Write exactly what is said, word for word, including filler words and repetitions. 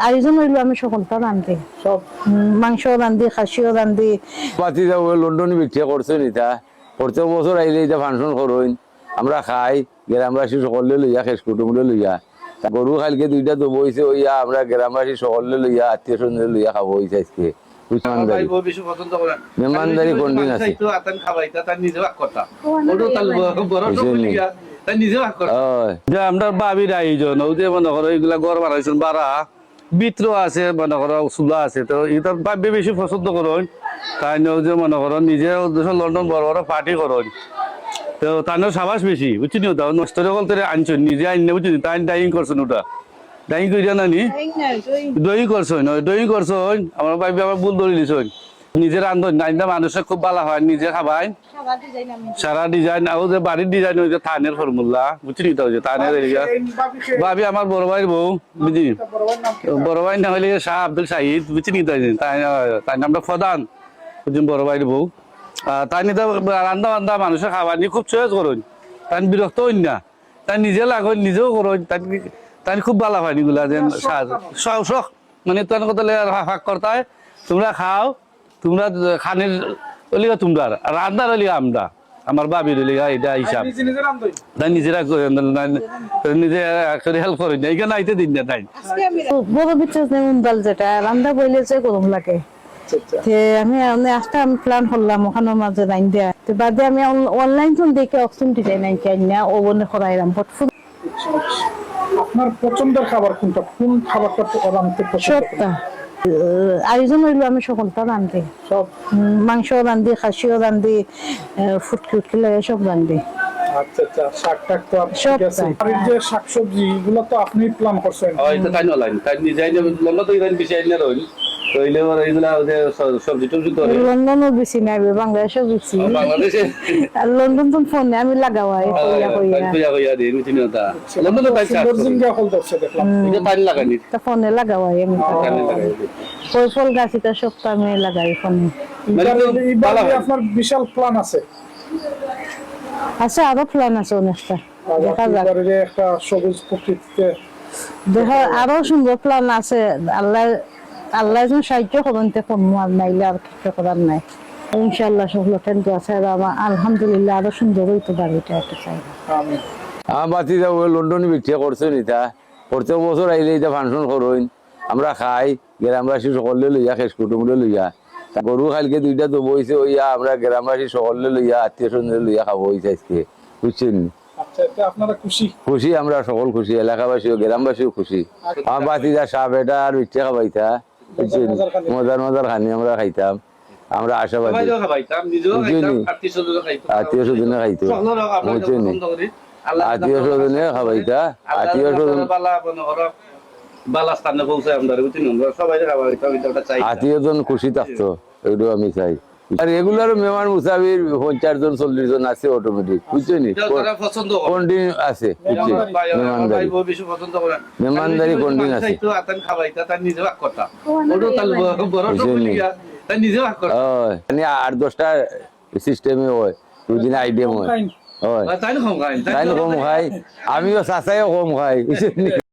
আয়োজন অইলো, আমি সকলতা রান্ধি। সব। উম, মাংস রান্ধি, খাসিও রান্ধি। ভাতিজা অউ লন্ডনি বিটিয়ে করছইন ইতা। প্রত্যেক বছর আইলে ইতা function করইন। আমরা খাই, গ্রামবাসী সকলরে লইয়া, খেশ কুটুমরে লইয়া। তা গরু কাইলকে দুইটা জবো অইছে, অইয়া আমরা গ্রামবাসী সকলরে লইয়া, আত্মীয় স্বজনরে লইয়া খাবো অইছে আইজকে। বুঝছইন? আমার ভাই বউ বেশি পছন্দ করে। মেহমানদারি কোন দিন আছে? তো আতান খাবাইতা, তার নিজে ভাগ করতা। ওটা তার বড়, বড় বুঝছইন নি? তার নিজে ভাগ করতা। অয়। যে আমরার ভাবির আয়োজন, অউ যে মনে করো ইগুলা ঘর বানাইছইন ভাড়া, ভিতরও আছে, মনে করো চুলা আছে, তো ইতা ভাবি বেশি পছন্দ করইন। তাইন অউ যে মনে করো নিজে অউ দেশো লন্ডন বড় বড় party করইন, তো তাইনর সাবাস বেশি, বুঝছইন নি? অতা নষ্ট হকলতরে আনছইন, নিজে আইন না, বুঝছইন নি? তাইন dyeing করছইন অটা। Dyeing করিয়া না নি? Dyeing না, dyeing। Dyeing করছইন, অয়, dyeing করছইন। আমার ভাবি আবার ভুল ধরি লিছইন। নিজে রান্ধইন, রান্ধা মানুষে খুব ভালা পাইন, নিজে খাবাইন। সারা design আমি। সারা design, অউ যে বাড়ির design, অউ যে তানের formula, বুঝছইন নি? অতা অউ যে তানের area। ভাবি আমার বড় ভাইর বউ, বুঝছইন নি? বড় ভাইর নাম অইলো শাহ আব্দুল শাহিদ, বুঝছইন নি? তাইন, তাইন, তাইন আমরা প্রধান, বুঝছইন, বড় ভাইর বউ। আর তাইন ইতা রান্ধা বান্ধা মানুষে খাবানি খুব চয়েস করইন, তাইন বিরক্ত অইন না। তাইন নিজে লাগইন, নিজেও করইন, তাইন, তাইন খুব ভালা পাইন ইগুলা, যেন শখ, শখ। মানে তাইন কথা লইয়া ভাগ করতায়, তোমরা খাও, তোমরা খানির অলিগা তোমরা, আর রান্নার অলিগা আমরা, আমার ভাবির অলিগা ইটা হিসাব। নিজে নিজে রান্ধইন? তাইন নিজে রান্ধইন, নিজে help করইন না, ইখান আইতে দিন না তাইন। বড় বিচেস নেই উন্দাল যেটা, রান্দা বইলে যে গরম লাগে। আচ্ছা, আচ্ছা। তে আমি, আমি আস্তা আমি plan করলাম অখানর মাঝে রান্দিয়া। তে বাদে আমি অন-, online থন দেখি অক্সিম design আনছি, আনিয়া oven-এ করাইলাম। But food আপনার পছন্দের খাবার কোনটা? কোন খাবারটা প-, রাঁধতে পছন্দ করেন? সবটা। আহ, আয়োজন অইলো আমি সকলটা রান্ধি। সব? উম, মাংস রান্ধি, খাসিও রান্ধি, আহ, ফুটকি উটকি লাগে সব রান্ধি। আচ্ছা, আচ্ছা, শাক টাক তো আপনি ঠিক আছে। সবটা। আর এই যে শাকসবজি, এগুলো তো আপনি plan করছেন। অয়, ইটা তাইন online, তাইন নিজে আইনা, লন্ডন তো ইদাইন বেশি আইনা রইল। রইলে ওরা এগুলা ওই যে স-, সবজি টবজি তো রইল। লন্ডনও বেশি নাই, বাংলাদেশও বেশি। ও, বাংলাদেশে? আর লন্ডন তো ফোনে আমি লাগাওয়াই, ও, কইয়া কইয়া। তাইন কইয়া কইয়া দিন, চিনি ওটা। আচ্ছা, লন্ডন তো তাই সুন্দর চাষ করে। জিঙ্গা ফল ধরছে দেখলাম। হুম। এটা তাইন লাগানি? তা ফোনে লাগাওয়াই আমি। তাইন লাগাই। কই ফল গাছ এটা সব তো আমি লাগাই ফোনে। মানে এবার, তো এবার ভালো হয়। আপনার বিশাল plan আছে। আচ্ছা, আরো plan আছে অনেকটা। দেখা যাক। বাড়িরে একটা সবুজ প্রকৃতিতে দেখা, আরো সুন্দর plan আছে। আল্লাহ, আল্লাহ যেন সাহায্য করইন, তে করমু, আর নাইলে আর কিছু করার নাই। ইনশাআল্লাহ, সকল plan তো আছে। আর আমার আলহামদুলিল্লাহ, আরো সুন্দর অইতো বাড়িটা, একটা চাই। আমিন। আমার ভাতিজা অউ লন্ডনি বিটিয়ে করছইন ইতা। প্রত্যেক বছর আইলে ইতা function করইন। আমরা খাই, গ্রামবাসী সকলরে লইয়া, খেশ কুটুমরে লইয়া। তা গরু কাইলকে দুইটা জবো অইছে, অইয়া আমরা গ্রামবাসী সকলরে লইয়া, আত্মীয় স্বজনরে লইয়া খাবো অইছে আইজকে, বুঝছইন নি? আচ্ছা, এতে আপনারা খুশি? খুশি, আমরা সকল খুশি, এলাকাবাসীও, গ্রামবাসীও খুশি। আচ্ছা। আমার ভাতিজা সাহেব এটা আর বিটিয়ে খাবাইতা, বুঝছইন নি? মজার মজার খানি। মজার মজার খানি আমরা খাইতাম, আমরা আশাবাদী। সবাইরে খাবাইতাম, নিজেও বুঝছইন নি? খাইতাম, আত্মীয় স্বজনও খাইতো। আত্মীয় স্বজনে খাইতো। সকলরে আমরা বুঝছইন নি? পছন্দ করি। আল্লাহ আত্মীয় স্বজনে খাবাইতা, আল্লাহ আত্মীয় স্বজন। বালা মনে করো, বালা স্থানে পৌঁছায় আমরা, বুঝছইন? আমরা সবাইরে খাবাইতাম, এটা ওটা চাই। আত্মীয় স্বজন খুশি থাকতো, এটাও আমি চাই। আর regular মেহমান মুসাফির পঞ্চাশ জন, চল্লিশ জন আছে automatic, বুঝছইন নি? এটা তারা পছন্দ করে। Continue আছে, বুঝছইন? মেহমানদারি। ভাই, ভাই, বউ বেশি পছন্দ করে। মেহমানদারি continue আছে। তো আতান খাবাইতা, তার নিজে ভাগ করতা। ওটা তার বড়, বড় বুঝছইন নি? তার নিজে ভাগ করতা। অয়, মানে আট দশটা system-এ অয়, দুদিন item অয়। কম খাইন। অয়। আর তাইন কম খাইন, তাইন তাইন কম কম খাই, আমিও চাচাইও কম খাই, বুঝছইন নি?